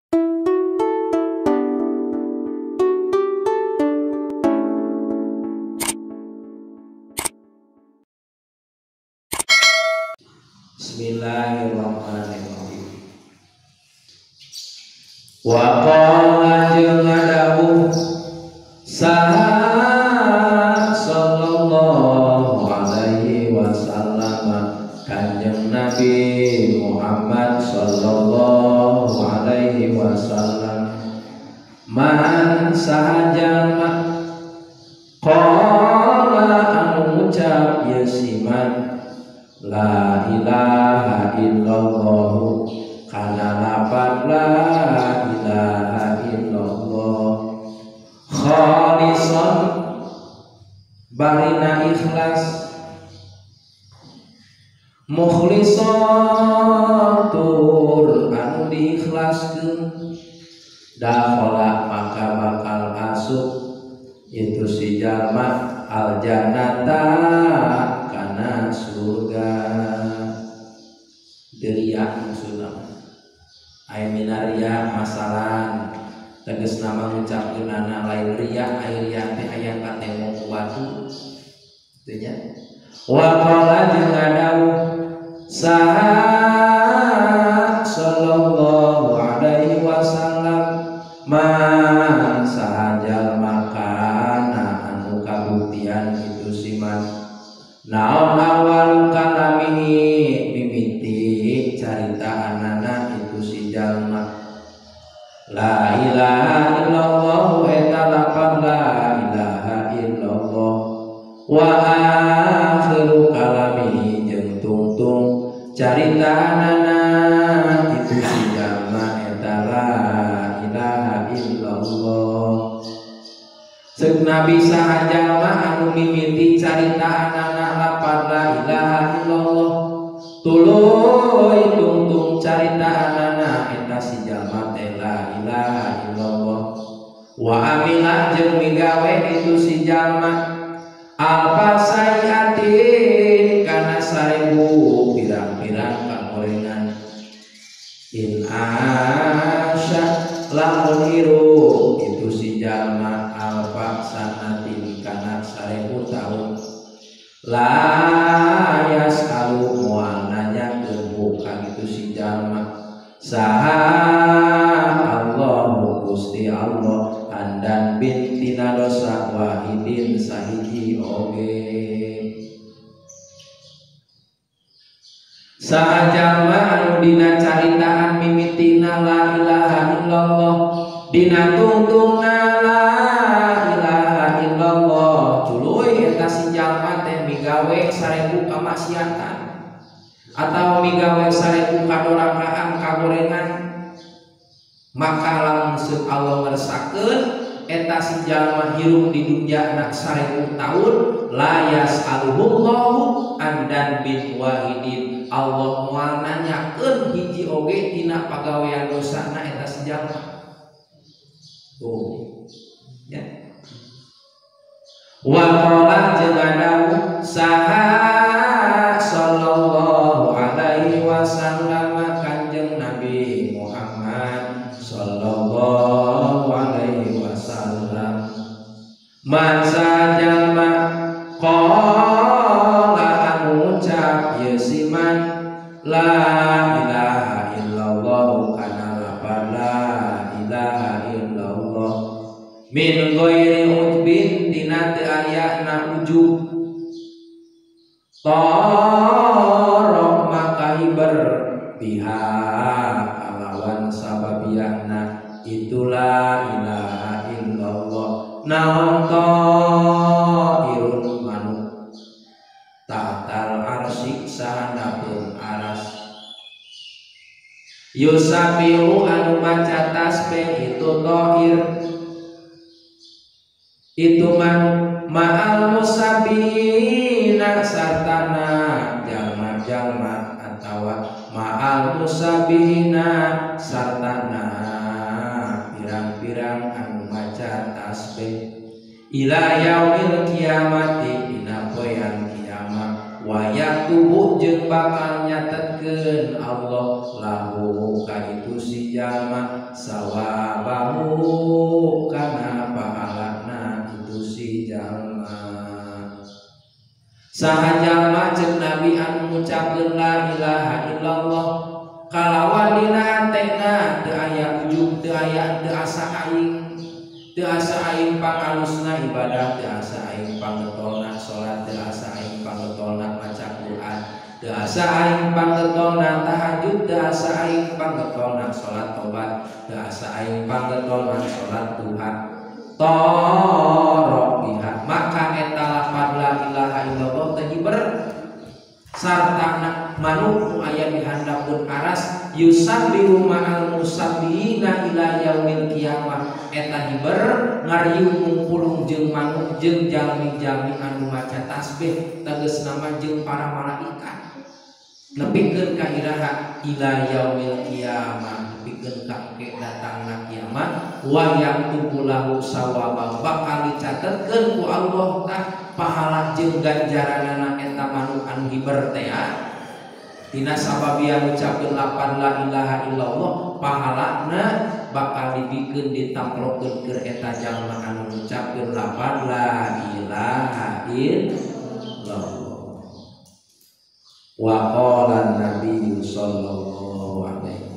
Bismillahirrahmanirrahim. Wa qala jeung ngadawuh saha sallallahu alaihi wasallam Kanjeng Nabi Muhammad sallallahu alaihi wasallam man saha jalma qala anu ngucap ieu siman la ilaha illallah kana lapan la ilaha illallah khalisan barina ikhlas mukhlisan tur anu diikhlaskeun dakhala maka bakal asup itu si jalma al jannata kana surga. Diriya maksudna aya minaria masalan tegas nama ngucapkeunana lain riya aya riya teh aya katemo ku batu teu nya. Wa qala jeung ngadawuh saha sallallahu alaihi wasallam man saha jalma kana anu kabuktian itu siman naon awalu kalamihi mimiti caritaanana itu si jalma la ilaha illallah eta lapan la ilaha illallah wa akhiru kalamihi jeung tungtung caritaanana itu si jalma eta la ilaha illallah. Ceuk Nabi saha jalma anu mimiti caritaanana lapan la ilaha illallah tuluy tungtung caritaanana eta si jalma teh la ilaha illallah wa amila jeung migawe itu si jalma alfa sayiatin kana 1000 pirang-pirang kagorengan in asya lamun hirup itu si jalma alfa sanatin kana 1000 tahun la yasalu moal nanyakeun ka itu si jalma saha Allahu Gusti Allah andan bin tina dosa wahidin sahiji oge. Saha jalma anu dina caritaan mimitina la ilaha illallah dina tungtungna la ilaha illallah tuluy eta si jalma teh migawe 1000 kamaksiatan atau migawe 1000 kadorakaan kagorengan maka lamun seuk Allah ngersakeun eta si jalma hirup di dunia nak 1000 tahun la yasaluhullahu andan bin wahidin Allah moal nanyakeun hiji oge tina pagawean dosana eta si jalma. Tuh ya. Wa qala jeung ngadawuh saha sallallahu alaihi wasallam Kanjeng Nabi Muhammad sallallahu alaihi wasallam man sajalma qala anu ngucap ieu siman la ilaha illallah kana lapan la ilaha illallah min ghairi ujbin tina teu ayana ujub tara maka hiber biha kalawan sababiyahna itulah ilaha illallah naon ta'irun manuk tahtal arsy sahandapeun aras yusabihu anu maca tasbih itu ta'ir itu man ma'al musabihina sartana jalma-jalma atawa ma'al musabihina sartana pirang-pirang anu maca tasbih ila yaumil kiamati dina poean kiamat wa Wa yaktubu jeung bakal nyatetkeun Allah lahu ka itu si jalma sawabahu kana pahalana itu si jalma. Saha jalma ceuk Nabi anu ngucapkeun la ilaha illallah kalawan dina hatena teu aya ujub teu aya teu asa aing teu asa aing pangalusna ibadah teu asa aing pangetolna salat teu asa aing pangetolna maca Quran teu asa aing pangetolna tahajud teu asa aing pangetolna salat tobat teu asa aing pangetolna salat duha torok biha maka eta lafaz la ilaha illallah teh hiber sartana manuk nu aya di handapeun aras yusabbihu ma'al musabbihina ila yaumil qiyamah eta hiber ngariung mungpulung jeung manuk jeung jalmi-jalmi anu maca tasbih tegasna mah jeung para malaikat nepikeun ka iraha ila yaumil qiyamah nepikeun ka engke datangna kiamat wa yaktubu lahu sawaba bakal dicatetkeun ku Allah tah pahala jeung ganjaranana eta manuk anu hiber teh dina sababia ngucapkeun lapan la ilaha illallah pahalana bakal dibikeun ditamplokeun keur eta jalma anu ngucapkeun lapan la ilaha illallah. Wa qala Nabi sallallahu alaihi